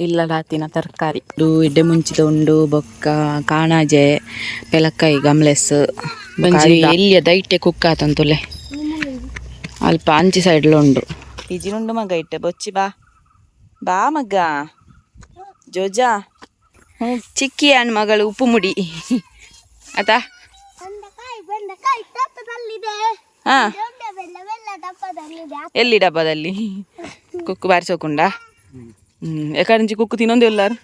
ಇಲ್ಲದಾತಿನ ತರಕಾರಿ ಎಡ್ಡೆ ಮುಂಚಿದ ಉಂಡು ಬೊಕ್ಕ ಕಾಣಾಜೆ ಪೆಲಕ್ಕಾಯಿ ಗಮ್ಲೆಸ್ ಬಂಜಿ ಎಲ್ಲಿಯ ದೈಟೆ ಕುಕ್ಕಾತಂತುಲೆ ಅಲ್ಪ ಅಂಚಿ ಸೈಡ್ಲ ಉಂಡು ಪಿಜಿನುಂಡು ಮಗ ಇಟ್ಟೆ ಬೊಚ್ಚಿ ಬಾ ಬಾ ಮಗ್ಗ ಜೋಜಾ ಹ್ಞೂ ಚಿಕ್ಕಿ ಅಣ್ಣ ಮಗಳು ಉಪ್ಪು ಮುಡಿ ಆತಾ. ಬೆಂಡೆಕಾಯಿ ಬೆಂಡೆಕಾಯಿ ದಪ್ಪದಲ್ಲಿದೆ. ಹಾ. ದೊಡ್ಡ ಬೆಲ್ಲ ಬೆಲ್ಲ ದಪ್ಪದಲ್ಲಿದೆ. ಎಲ್ಲಿ ಡಬ್ಬದಲ್ಲಿ ಕುಕ್ಕು ಬಾರಿಸೋಕುಂಡ ಹ್ಞೂ ಎಕಡೆ ಕುಕ್ಕು ತಿನ್ನೊಂದು ಎಲ್ಲಾರು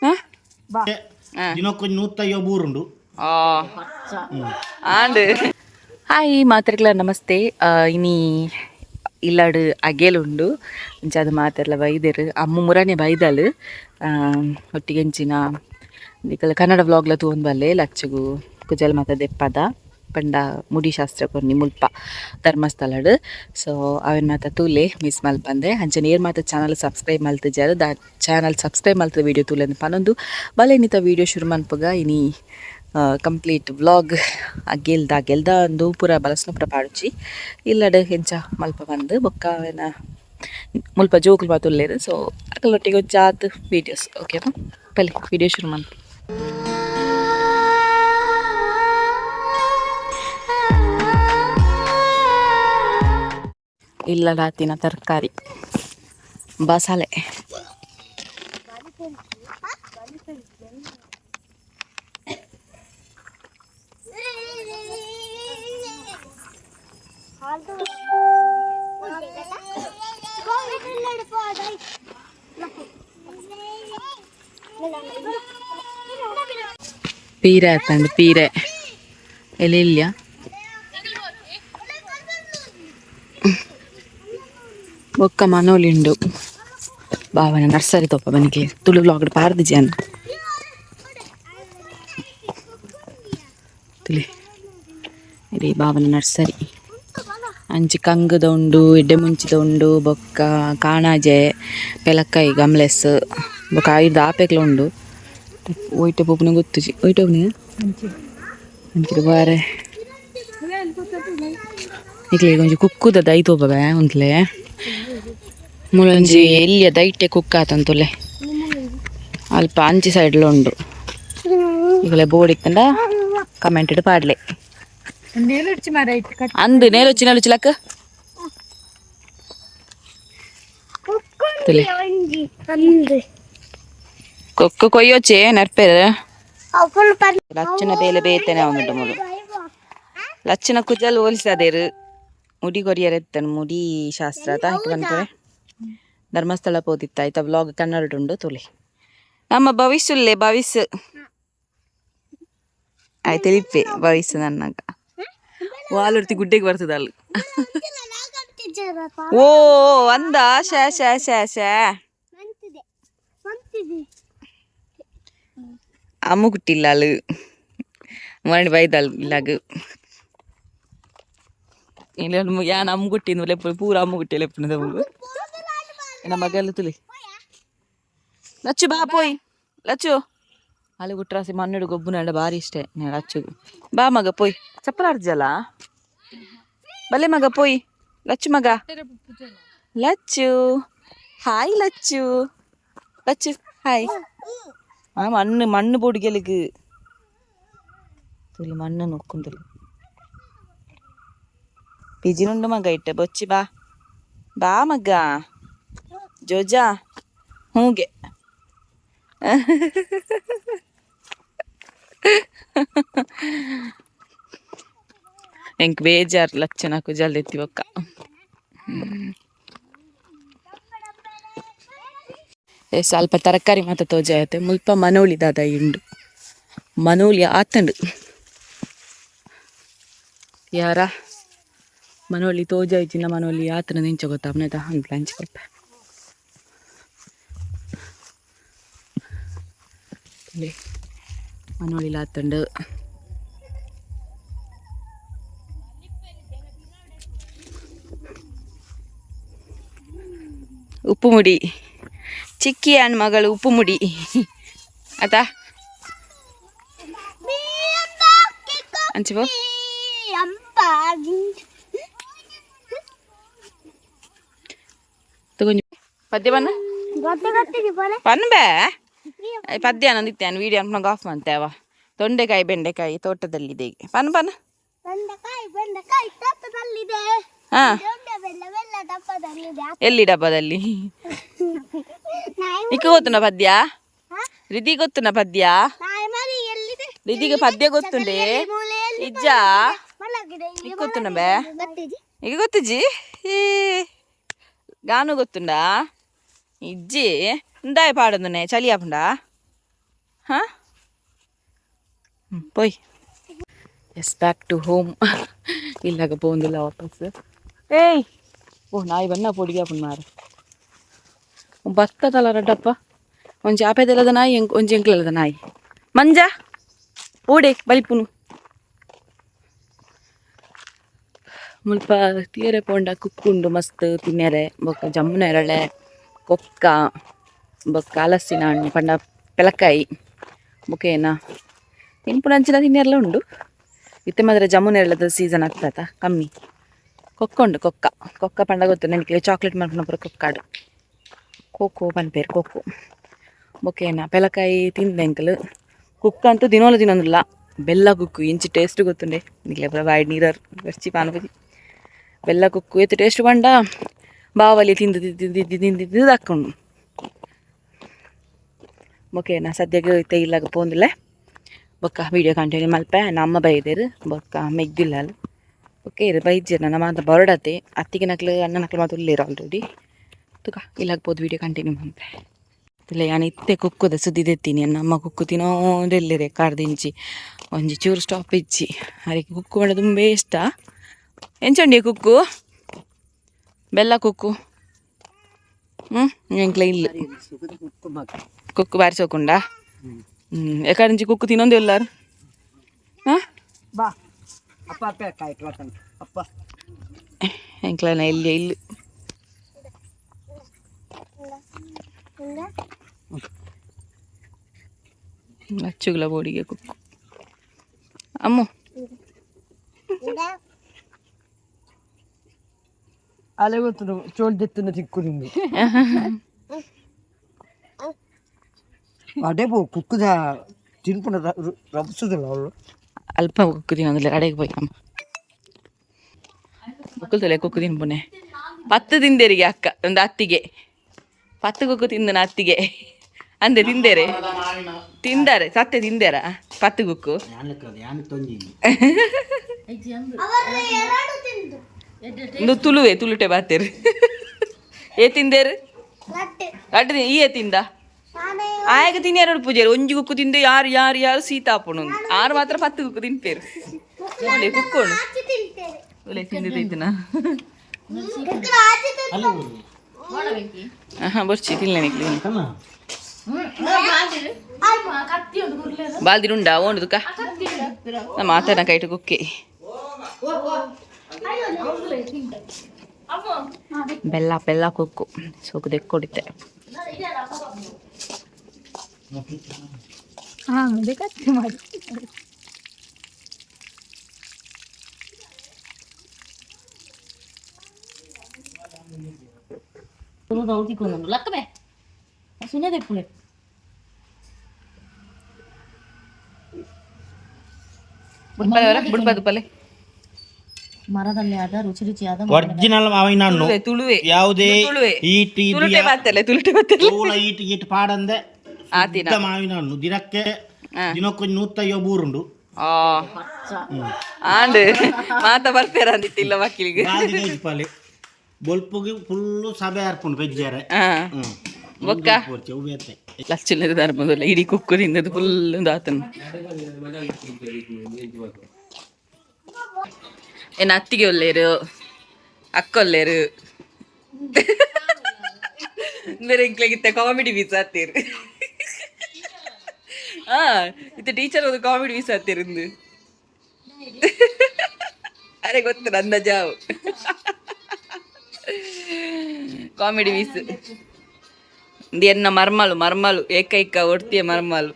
ಹಾಂ. ದಿನಕ್ಕೊಂಜಿ ನೂತ್ತೈವ ಬೂರುಂಡು. ಆಂಡ್ ಹಾಯ್ ಮಾತೆರ್ಗ್ಲ ನಮಸ್ತೆ. ಇನಿ ಇಲ್ಲಾಡು ಅಗೇಲುಂಡು ಅಂಚಾದ ಮಾತೆರ್ಲ ಬೈದೆರ್ ಅಮ್ಮು ಮುರಾನೆ ಬೈದಾಲ್ ಒಟ್ಟಿಗೆ ಎಂಚಿನ ನಿಕಲ್ ಕನ್ನಡ ವ್ಲಾಗ್ಲ ತೂವೊಂದು ಬಲ್ಲೆ ಲಚ್ಚಗು ಕುಜಲ್ ಮಾತ ದೆಪ್ಪದ ಪಂಡ ಮುಡಿ ಶಾಸ್ತ್ರ ಕೊರ್ನಿ ಮುಲ್ಪ ಧರ್ಮಸ್ಥಳಡ್. ಸೊ ಅವೆನ್ ಮಾತ ತೂಲೆ ಮಿಸ್ ಮಲ್ಪಂದೆ. ಅಂಚನೆ ಏರ್ ಮಾತ ಚಾನಲ್ ಸಬ್ಸ್ಕ್ರೈಬ್ ಮಲ್ತಿಜಾರ್ ದ ಚಾನಲ್ ಸಬ್ಸ್ಕ್ರೈಬ್ ಮಲ್ತ ವೀಡಿಯೋ ತೂಲೆ ಅಂದ್ ಪನೊಂದು ಬಲೆ ಇನ್ನಿತ ವೀಡಿಯೋ ಶುರು ಮನ್ಪುಗ. ಇನಿ ಕಂಪ್ಲೀಟ್ ವ್ಲಾಗ್ ಅಗೇಲ್ದ ಅಗೇಲ್ದ ಅಂದು ಪೂರ ಬಲಸ್ನ ಪೂರ ಪಾಡುಚಿ ಇಲ್ಲಡ್ ಎಂಚ ಮಲ್ಪ ಬಂದು ಬೊಕ್ಕ ಅವೆನ ಮುಲ್ಪ ಜೋಕುಲು ಮಾತ ಉಲ್ಲೆರ್. ಸೊ ಅಕಲ್ನೊಟ್ಟಿಗೆ ಒಂಜಿ ಆತ್ ವೀಡಿಯೋಸ್ ಓಕೆನಾ. ಬಲೆ ವೀಡಿಯೋ ಶುರು ಮನ್ಪ. ಇಲ್ಲದಾತಿನ ತರಕಾರಿ ಬಸಳೆ. ಪೀರೆ ಆತಂಡು ಪೀರೆ ಎಲ್ಲಿ ಬೊಕ್ಕ ಮನೋಲಿಂಡು ಬಾವನ ನರ್ಸರಿ ತೋಪ ಬನಿಗೆ ತುಳು ವ್ಲಾಗ್ ಪಾರ್ದು ಜನ ತುಳಿ ಇಡೀ ಬಾವನ ನರ್ಸರಿ ಅಂಚಿ ಕಂಗುದ ಉಂಡು ಎಡ್ಡೆ ಮುಂಚಿದ ಉಂಡು ಬೊಕ್ಕ ಕಾಣಾಜೆ ಪೆಲಕ್ಕಾಯಿ ಗಮ್ಲೆಸ್ ಬೊಕ್ಕ ಐದು ಆಪೆಕ್ಲ ಉಂಡು. ಒಯ್ಟೆ ಪೋಪುನ ಗೊತ್ತುಜಿ ಒಯ್ಟೆ ಹೋಗ್ನಿ ಅಂಚಿದ ಬಾರೆ ನಿಕ್ಲೆ ಒಂಜಿ ಕುಕ್ಕುದ ದೈ ತೋಪವೆ ಉಂತ್ಲೆ ಮುಳಂಜಿ ಎಲ್ಲಿಯ ದೈಟೆ ಕುಕ್ಕಾತಂತುಲೆ ಅಲ್ಪ ಅಂಚಿ ಸೈಡ್ಲ ಉಂಡು. ಈಗಲೇ ಬೋರ್ಡ್ ಇತ್ತಂಡ ಕಮೆಂಟ್ ಪಾಡ್ಲೆ. ಅಂದು ನೇಲೊಚ್ಚಿ ನೇಲೊಚ್ಚಿ ಲಕ್ಕ ತುಲೆ. ಒಂಜಿ ಅಂದು. ಕೊಕ್ಕು ಕೊಯ್ಯೋಚೆ ನರ್ಪೇರು. ಅಪ್ಪನ ಪರ್. ಲಚ್ಚನ ಬೇಲೆ ಬೇತನೆ ಉಂಟು ಮುಳು ಲಚ್ಚನ ಕುಜಲ್ ಹೋಲಿಸದೇರು ಮುಡಿ ಕೊರಿಯರ್ ಎತ್ತನು ಮುಡಿ ಶಾಸ್ತ್ರ ಆತ ಹಾಕಿ ಬಂದ್ಕೊರೆ ಧರ್ಮಸ್ಥಳ ಪೋದಿತ್ತ ಆಯ್ತಾ ವ್ಲಾಗ್ ಕನ್ನಡ ಉಂಡು ತುಲಿ. ನಮ್ಮ ಭವಿಷ್ಯುಲ್ಲೇ ಭವಿಷ್ಯ ಆಯ್ತು ತಿಳಿಪೆ ಭವಿಷ್ಯ ನನ್ನಾಗ ವಾಲುರ್ತಿ ಗುಡ್ಡೆಗೆ ಬರ್ತದ ಅಲ್ಲಿ. ಓ ಅಂದ ಶೇ ಶೇ ಶೇ ಶೇ. ಅಮ್ಮು ಕುಟ್ಟಿಲ್ಲ ಅಲ್ಲಿ ಮರಣಿ ಬೈದಲ್ ಇಲ್ಲಾಗ ಇಲ್ಲ ಯಾನ್ ಅಮ್ಮು ಕುಟ್ಟಿನ ಲೆಪ್ಪು ಪೂರ ಅಮ್ಮು ಕುಟ್ಟಿ ಲೆಪ್ಪುನದ ನಮ್ಮ ಮಗಲು ತುಲಿ. ಲಚ್ಚು ಬಾ ಪೋಯ್ ಲಚ್ಚು ಅಲ್ಲಿ ಗುಟ್ರಾಸಿ ಮಣ್ಣು ಗೊಬ್ಬು ನಡ ಬಾರಿ ಇಷ್ಟೇ ಲಚ್ಚು ಬಾ ಮಗ ಪೋಯ್ ಚಪ್ಪಲ ಅರ್ಜಲ್ಲ ಬಲೆ ಮಗ ಪೋಯ್ ಲಚ್ಚು ಮಗ ಲಚ್ಚು ಹಾಯ್ ಲಚ್ಚು ಲಚ್ಚು ಹಾಯ್. ಆ ಮಣ್ಣು ಮಣ್ಣು பொடிகளுக்கு ತುಲಿ ಮಣ್ಣು ನೊಕ್ಕೊಂದುಲು ಪಿಜಿನುಂಡು ಮಗ ಇಟ್ಟೆ ಬೊಚ್ಚಿ ಬಾ ಬಾ ಮಗ್ಗ ಜೋಜಾ ಹೂಗೆ ಎಂಕ್ ಬೇಜಾರ್ ಲಚ್ಚನ ಕುಜಲ್ ಎತ್ತಿ ಬೊಕ್ಕ. ಸ್ವಲ್ಪ ತರಕಾರಿ ಮಾತ ತೋಜಾಯತೆ ಮುಲ್ಪ ಮನೋಳಿ ದಾದ ಉಂಡು ಮನೋಳಿ ಆತಂಡು ಯಾರ ಮನೋಳಿ ತೋಜಾಯ್ಚಿನ ಮನೋಳಿ ಆತನ ನಿಂಚ ಗೊತ್ತ ಅವನೇದ ಅಂತ ಲಂಚ್ ಕೊಪ್ಪ ಮನೋಳಿ ಆತಂಡು. ಉಪ್ಪು ಮುಡಿ ಚಿಕ್ಕಿ ಅಣ್ಣ ಮಗಳು ಉಪ್ಪು ಮುಡಿ ಆತಾ ಅಂಚಿ ಬೋ. ತಗೊಂಜಿ ಪದ್ಯ ಬನ್ನ. ಗೊತ್ತು ಗೊತ್ತಿದೆ ಬೋಲೆ. ಪನ್ಬೆ ಪದ್ಯ ನಂದಿತ್ತೇನು ವೀಡಿಯೋ ಅನ್ಕೊಂಡು ಆಫ್ ಮಂತೇವ. ತೊಂಡೆಕಾಯಿ ಬೆಂಡೆಕಾಯಿ ತೋಟದಲ್ಲಿದೆ ಪನ್ ಪನ್. ಬೆಂಡೆಕಾಯಿ ಬೆಂಡೆಕಾಯಿ ತೋಟದಲ್ಲಿದೆ. ಹಾ. ದೊಡ್ಡ ಬೆಲ್ಲ ಬೆಲ್ಲ ಡಬ್ಬದಲ್ಲಿದೆ. ಎಲ್ಲಿ ಡಬ್ಬದಲ್ಲಿ? ನಾಯಿ. ನಿಕ್ಕ ಗೊತ್ತುನ ಪದ್ಯ? ಹಾ? ರಿದಿ ಗೊತ್ತುನ ಪದ್ಯ? ನಾಯಿ ಮರಿ ಎಲ್ಲಿದೆ? ರಿದಿಗೆ ಪದ್ಯ ಗೊತ್ತುಂಡೆ? ಮೂಲೆಯಲ್ಲಿ ಇಜ್ಜ. ಮಲಗಿದೆ ಇಲ್ಲಿ. ನಿಕ್ ಗೊತ್ತುಂಡ ಬೇ? ಗೊತ್ತಿದೆ. ಈಗ ಗೊತ್ತುಜಿ? ಈ ಗಾನು ಗೊತ್ತುಂಡಾ? ಇಜ್ಜಿ. ಇಂದಾಯ ಪಾಡೊಂದುನೆ ಚಳಿ ಆಪುಂಡಾ? ಹಾ, ಪೋಯ್. ಎಸ್, ಬ್ಯಾಕ್ ಟು ಹೋಮ್. ಇಲ್ಲಾಗ ಪೋಂದಿಲ್ಲ ವಾಪಸ್. ಏಯ್, ಓ ನಾಯಿ ಬಣ್ಣ ಪೊಡಿಗೆ ಆಪುಂಡು ಮಾರ. ಬತ್ತದಲ್ಲ ರಡ್ಡಪ್ಪ. ಒಂಜಿ ಆಪೆದೆಲ್ಲದ ನಾಯಿ, ಒಂಜಿ ಎಂಕ್ಲಲ್ಲದ ನಾಯಿ. ಮಂಜ ಓಡೆ ಬಲಿಪುನು. ಮುಲ್ಪ ತೀರೆ ಪೋಂಡ ಕುಕ್ಕುಂಡು ಮಸ್ತ್ ತಿನ್ನೆರೆ. ಬೊಕ್ಕ ಜಮ್ಮುನೇರಳೆ, ಕೊಕ್ಕ, ಬೊಕ್ಕ ಹಲಸಿನ ಹಣ್ಣು ಪಂಡ ಪೆಲಕಾಯಿ ಬೊಕ್ಕ ಏನ ತಿನ್ಪುನಂಚಿನ ತಿನ್ನೆರಲ ಉಂಡು. ಇತ್ತೆ ಮಾತ್ರ ಜಮ್ಮುನೇರಳದ ಸೀಸನ್ ಆಗ್ತದ ಕಮ್ಮಿ. ಕೊಕ್ಕ ಉಂಡು. ಕೊಕ್ಕ, ಕೊಕ್ಕ ಪಂಡ ಗೊತ್ತು ನನಗೆ? ಚಾಕ್ಲೇಟ್ ಮಲ್ಪುನ ಪೂರ ಕೊಕ್ಕಾಡು. Cocoa ಪನ್ಪೇರು, cocoa. ಬೊಕ್ಕ ಏನ ಪೆಲಕಾಯಿ ತಿಂದೆ ಎಂಕಲು. ಕುಕ್ಕ ಅಂತೂ ದಿನೋಲ ತಿನ್ನೊಂದಿಲ್ಲ. ಬೆಲ್ಲ ಕುಕ್ಕು ಇಂಚಿ ಟೇಸ್ಟ್ ಗೊತ್ತುಂಡೆ ನಿಕ್ಲೆ ಪೂರ ಬಾಯಿ ನೀರರ್ ಬರ್ಚಿ ಪಾನಪತಿ. ಬೆಲ್ಲ ಕುಕ್ಕು ಏತ್ ಟೇಸ್ಟ್ ಪಂಡ ಬಾವಲಿ ತಿಂದು ತಿಂದು ತಿಂದು ತಿಂದು ತಿಂದು ದಕ್ಕುಂಡು. ಓಕೆ, ನಾ ಸದ್ಯಕ್ಕೆ ಇತ್ತೆ ಇಲ್ಲಾಗ ಪೋಂದಿಲ್ಲ. ಬೊಕ್ಕ ವೀಡಿಯೋ ಕಂಟಿನ್ಯೂ ಮಲ್ಪೆ. ನಮ್ಮ ಬೈದೇರು ಬೊಕ್ಕ ಮೆಗ್ದಿಲ್ಲ. ಓಕೆ, ಇರು ಬೈಜೆರ್ ನನ್ನ ಮಾತ ಬರಡತೆ. ಅತ್ತಿಗೆ ನಕ್ಲು ಅಣ್ಣ ನಕ್ಲು ಮಾತ ಉಲ್ಲೇರು ಆಲ್ರೆಡಿ. ತುಕ ಇಲ್ಲಾಗ ಪೋದು ವೀಡಿಯೋ ಕಂಟಿನ್ಯೂ ಮಲ್ಪೆ. ಇಲ್ಲ, ಯಾನ್ ಇತ್ತೆ ಕುಕ್ಕುದ ಸುದ್ದಿ ದೆತ್ತೀನಿ. ನಮ್ಮ ಕುಕ್ಕು ತಿನ್ನೋದೆಲ್ಲಿರೆ ಕಾರ್ದಿಂಚಿ ಒಂಜಿ ಚೂರು ಸ್ಟಾಪ್ ಇಜ್ಜಿ. ಅರೆಗೆ ಕುಕ್ಕು ಪಂಡ ತುಂಬ ಇಷ್ಟ. ಎಂಚಂಡಿ ಕುಕ್ಕು? ಬೆಲ್ಲ ಕುಕ್ಕು. ಹ್ಞೂ, ಎಂಕ್ಲ ಇಲ್ಲ ಕುಕ್ಕು ಬಾರಿ ಸೋಕುಂಡಾ. ಹ್ಞೂ, ಎಕಾರಿಂಚಿ ಕುಕ್ಕು ತಿನ್ನೊಂದು ಎಲ್ಲಾರು. ಹಾಂ. ಬಾ ಅಪ್ಪ, ಅಪ್ಪ ಕಾಯ್ತು ಅಪ್ಪ. ಎಂಕ್ಲನ ಇಲ್ಲಿ ಇಲ್ಲಿ. ಇಂದ. ಅಚ್ಚುಗುಲ ಬೋಡಿಗೆ ಕುಕ್ಕು ಅಮ್ಮು. ಇಂದ. ಅಲೆ ಗೊತ್ತು ಚೋಳ್ದೆತ್ತನ ತಿಕ್ಕು ಅದೇ ಪೋ ಕುಕ್ಕುದ ತಿನ್ಪುನ ರಬ್ಸುದಿಲ್ಲ ಅವಳು. ಅಲ್ಪ ಕುಕ್ಕು ತಿನ್ನೊಂದಿಲ್ಲ. ಅಡೆಗೆ ಪೋಯ್ ಅಮ್ಮ ಕುಕ್ಕು ತೊಲೆ. ಕುಕ್ಕು ತಿನ್ಪುನೆ ಪತ್ತು ತಿಂದೇರಿಗೆ ಅಕ್ಕ ಒಂದು ಅತ್ತಿಗೆ ಪತ್ತು ಕುಕ್ಕು ತಿಂದನ ಅತ್ತಿಗೆ ಅಂದೆ. ತಿಂದೇರೆ, ತಿಂದಾರೆ ಸತ್ಯ ತಿಂದೇರ ಪತ್ತು ಕುಕ್ಕು. ಅವರು ಎರಡು ತಿಂದು. ಒಂದು ತುಳುವೆ ತುಳುಟೆ ಬಾತೇರು. ಏ ತಿಂದೇರು? ಲಡ್ಡು. ಅಡ್ಡ ಈ ತಿಂದ. ನಾನೇ. ಆಯಗ ತಿನ್ಯಾರು ಪೂಜಾರಿ ಒಂಜಿ ಕುಕ್ಕು ತಿಂದು ಯಾರು ಯಾರು ಯಾರು ಸೀತ ಆಪುಣು. ಆರು ಮಾತ್ರ ಪತ್ತು ಕುಕ್ಕು ತಿನ್ಪೇರು. ಒಳ್ಳೆ ಕುಕ್ಕೋಣು. ಆಚೆ ತಿಂತೇನೆ. ಒಳ್ಳೆ ತಿಂದಿದ್ದೈತನ. ಕುಕ್ಕುನ ಆಚೆ ತಿಂತೇನೆ. ಹಾಂ, ಬರ್ಚಿ ತಿನ್ಲೆ ನಿಕ್ಲಿ. ಬಾಲ್ದಿರುಂಡಾ ಓಂಡುದುಕ ನಮ್ಮ ಆತನ ಕೈಟು ಕುಕ್ಕೆ. ಬೆಲ್ಲ ಬೆಲ್ಲ ಕುಕ್ಕು ಸೋಕು ದೆಕ್ಕೊಡಿತ್ತೆ. ಬುಡ್ಪಲೆ ಬುಡ್ಪದು ಪಲೆ. ಮರದಲ್ಲಿ ಆದ ರುಚಿ ರುಚಿಯಾದ ಒರಿಜಿನಲ್ ಮಾವಿನ ಹಣ್ಣು. ತುಳುವೆ, ತುಳುವೆ. ಯಾವುದೇ ತುಳುವೆ. ಈಟ್ ಇದು ತುಳುಟೆ ಮಾತಲ್ಲ, ತುಳುಟೆ ಮಾತಲ್ಲ. ತೂಲ ಈಟ್ ಗೀಟ್ ಪಾಡಂದೆ. ಆತಿನ. ಶುದ್ಧ ಮಾವಿನ ಹಣ್ಣು. ದಿನಕ್ಕೆ ದಿನಕ್ಕೊಂದು ನೂತ್ತೈವ ಬೂರುಂಡು. ಆ ಆಂಡ್ ಮಾತ ಬರ್ಪೇರ ಅಂದಿತ್ತಿಲ್ಲ ಮಕ್ಕಳಿಗೆ. ಪಾಲೆ ಬೊಲ್ಪುಗೆ ಫುಲ್ಲು ಸಭೆ ಆರ್ಪುಂಡು ಪೆಜ್ಜಾರೆ. ಹಾ. ಬೊಕ್ಕ ಲಚ್ಚುಲ್ಲದ ಧರ್ಮದಲ್ಲ ಇಡೀ ಕುಕ್ಕು ತಿಂದದ್ದು ಫುಲ್ ಆತನು. ಏನ ಅತ್ತಿಗೆ ಒಲ್ಲೇರು, ಅಕ್ಕ ಒಲ್ಲೇರು. ಬೇರೆ ಇಂಕ್ಲಾಗಿತ್ತೆ ಕಾಮಿಡಿ ಪೀಸ್ ಆತೀರು. ಹಾ, ಇತ್ತೆ ಟೀಚರ್ ಒಂದು ಕಾಮಿಡಿ ಪೀಸ್ ಆತೀರು ಇಂದು. ಅರೆ ಗೊತ್ತು ನನ್ನ ಜಾವು ಕಾಮಿಡಿ ಪೀಸ್. ಇದು ಎನ್ನ ಮರ್ಮಲು, ಮರ್ಮಲು ಏಕೈಕ ಒಡ್ತಿಯ ಮರ್ಮಲು.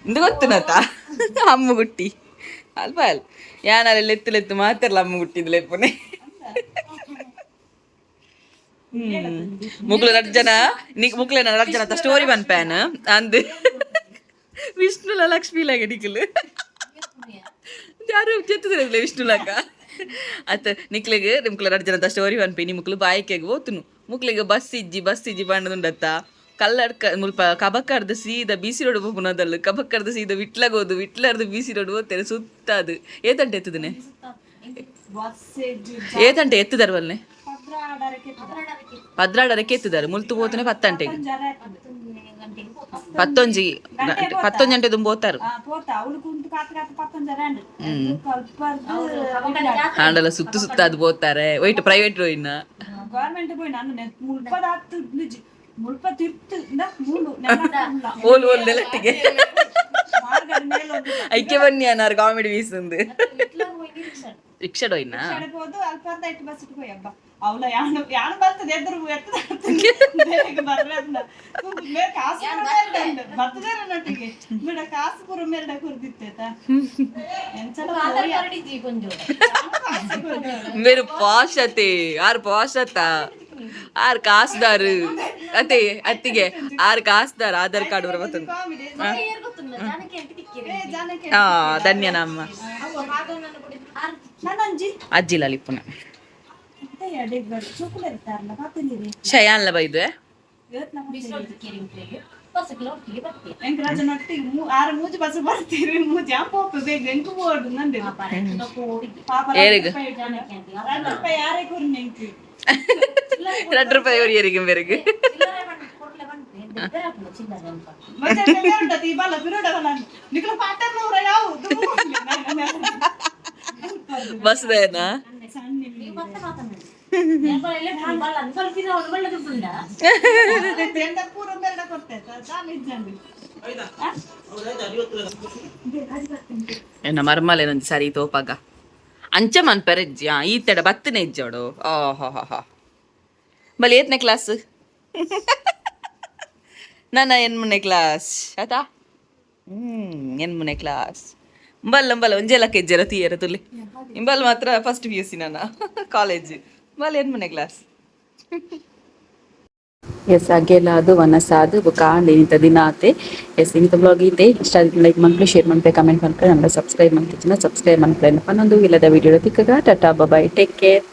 ಇಂದು ಗೊತ್ತುನತ ಅಮ್ಮುಗುಟ್ಟಿ ಅಲ್ಪ ಅಲ್ ಯಾನಲ್ಲ ಲೆತ್ತು ಲೆತ್ತು ಮಾತಾರಲ್ಲ. ಅಮ್ಮುಗುಟ್ಟಿದ್ ಲೆಪ್ಪುನೆ. ಮುಕ್ಲು ರಡ್ಡ್ ಜನ, ನಿಕ್ ಮುಕ್ಲೆನ ರಡ್ಡ್ ಜನ ಸ್ಟೋರಿ ಪನ್ಪೇನ್ ಅಂದ್. ವಿಷ್ಣುಲ ಲಕ್ಷ್ಮೀ ಲಾಗ ನಿಕ್ಲು ಯಾರು ಜೆತ್ತುದಿರಲ್ಲ ವಿಷ್ಣುಲಕ ಅತ್ತ. ನಿಕ್ಲೆಗ್ ನಿಮ್ಕುಲ ರಡ್ಡ್ ಜನತ ಸ್ಟೋರಿ ಪನ್ಪಿ. ಮುಕ್ಲು ಬಾಯಿಕೆಗ್ ಓತುನು, ಮುಕ್ಲೆಗ್ ಬಸ್ ಇಜ್ಜಿ, ಬಸ್ ಇಜ್ಜಿ ಪಂಡದುಂಡತ್ತ. ಕಲ್ಲಡ್ಕ ಮುಲ್ಪ ಕಬಕರ್ದ್ ಸೀದಾ ಬಿ ಸಿ ರೋಡ್ ಪೋಪುನದಲ್ಲು. ಕಬಕರ್ದ್ ಸೀದಾ ವಿಟ್ಲಗ್ ಹೋದು, ವಿಟ್ಲರ್ದು ಬಿ ಸಿ ರೋಡ್ ಹೋಗ್ತೇನೆ ಸುತ್ತಾದು. ಏತಂಟೆ ಎತ್ತುದನೆ? ಏತಂಟೆ ಎತ್ತುದಾರ? ಬಲ್ನೆ 12ಕ್ಕೆ ಎತ್ತುದಾರೆ. ಮುಲ್ತು ಪೋತನೆ 10 ಗಂಟೆಗೆ. 11 ಗಂಟೆ, 11 ಗಂಟೆ ತುಂಬ ಹೋತಾರು. ಹಾಂಡಲ ಸುತ್ತು ಸುತ್ತಾದು ಪೋತಾರೆ. ಒಯ್ಟ್ ಪ್ರೈವೇಟ್ ಇನ್ನ? ಗವರ್ಮೆಂಟ್ ಪೋಯಿ ನಾನು ಮುಲ್ಪದ ಮುಲ್ಪ ತಿರ್ತು ಮೂಲು. ಓಲ್ ಓಲ್ ನೆಲಟ್ಟಿಗೆ ಐಕೆ ಬನ್ನಿ ಅನ್ನಾರು. ಕಾಮಿಡಿ ವೀಸುಂದು. ರಿಕ್ಷಾ ಡೋಯ್ನ? ಪೋದು ಅಲ್ಪ ಅರ್ಧ ಇಟ್ಟು ಬಸ್ ಇಟ್ಟು ಪೋಯಿ. ಅಬ್ಬ ಅವಳ ಯಾನು ಯಾನು ಬರ್ತದೆ ಎದುರು ಬೇಗ ಬರ್ರೆ. ಕಾಸು ಬರ್ತದೆ ನೊಟ್ಟಿಗೆ ಬಿಡ. ಕಾಸು ಪೂರ ಮೇಲ್ಡ ಕುರ್ದಿತ್ತೇತ ಎಂಚಲ. ಮೇರು ಪಾಶ್ ಅತೆ, ಆರ್ ಪಾಶ್ ಅತ್ತ, ಆರ್ ಕಾಸ್ದಾರು ಅತೆ. ಅತ್ತಿಗೆ, ಆರ್ ಕಾಸ್ದಾರ್, ಆಧಾರ್ ಕಾರ್ಡ್ ಬರ. ಹಾ, ಧನ್ಯ ನಮ್ಮ ಅಜ್ಜಿಲ ಲಿಪ್ಪುನ ಶಯಾನ್ಲ ಬೈದು. ಎಂಕರಾಜನೊಟ್ಟಿಗೆ ಆರು ಮೂಜಿ ಬಸ್ ಬರ್ತೀರಿ, ಮೂಜಿ ಆ ಪೋಪು ಬೇಗ ಎಂಕು ಬೋಡು ನಂದೆ ಪಾಪ. ಏರಿಗ್? ₹2 ಯಾರೇ ಕುರ್ನಿ ಎಂಕು. ₹2 ஒரு ಏರಿಗೆ ಬೆರಗು. ಮತ್ತೆ ಉಂಟು ಈ ಬಲ ಪಿರೋಡ ನಿಕ್ಲ ಪಾಠ ನೂರ ಯಾವು. ಬಸ್ ದೇನಾ? ಸಣ್ಣ. ಎಂತ ಪೂರ ಬೆರಡ ಕೊಡ್ತೇತ ದಾಲ ಇಜ್ಜಂಡಿ. ಎನ್ನ ಮರ್ಮಲೆ ಸರಿ ತೋಪಾಗ ಅಂಚ ಮನ್ಪೆರೆಜ್ಜಿ. ಆ ಈತೆಡ ಬತ್ತನೆ ಇಜ್ಜೋಡು. ಓ ಹೋ ಹೋ ಹೋ. ಬಲಿ ಏತ್ನೇ ಕ್ಲಾಸ್? ನನ್ನ ಎನ್ಮೂರನೇ ಕ್ಲಾಸ್ ಆತಾ. ಎನ್ಮೂರನೇ ಕ್ಲಾಸ್. ಇಂಬಲ್ ಅಂಬಲ್ ಒಂಜೆ ಲಕ್ಕ ಇಜ್ಜರ ತೀಯರ ತುಲಿ. ಇಂಬಲ್ ಮಾತ್ರ ಫಸ್ಟ್ ಪಿಯುಸಿ ನನ್ನ ಕಾಲೇಜ್. ಬಲ್ ಎನ್ಮೂರನೇ ಕ್ಲಾಸ್. ಎಸ್, ಅಗೆಲ ಅದು ವನಸಾದು ಬೊಕ ಆಂಡ್ ಇಂತ ದಿನ ಆತೆ. ಎಸ್, ಇಂತ ಬ್ಲಾಗ್ ಇದೆ. ಇಷ್ಟ ಆದ್ರೆ ಲೈಕ್ ಮನ್ಪುಲೆ, ಶೇರ್ ಮನ್ಪುಲೆ, ಕಮೆಂಟ್ ಮನ್ಪುಲೆ. ನಮ್ಮ ಸಬ್ಸ್ಕ್ರೈಬ್ ಮಂತಿನ ಸಬ್ಸ್ಕ್ರೈಬ್ ಮನ್ಪುಲೆ. ಪನ್ನೊಂದು ಇಲ್ಲದ ವಿಡಿಯೋ ತಿಕ್ಕಗ. Tata, bye, take care.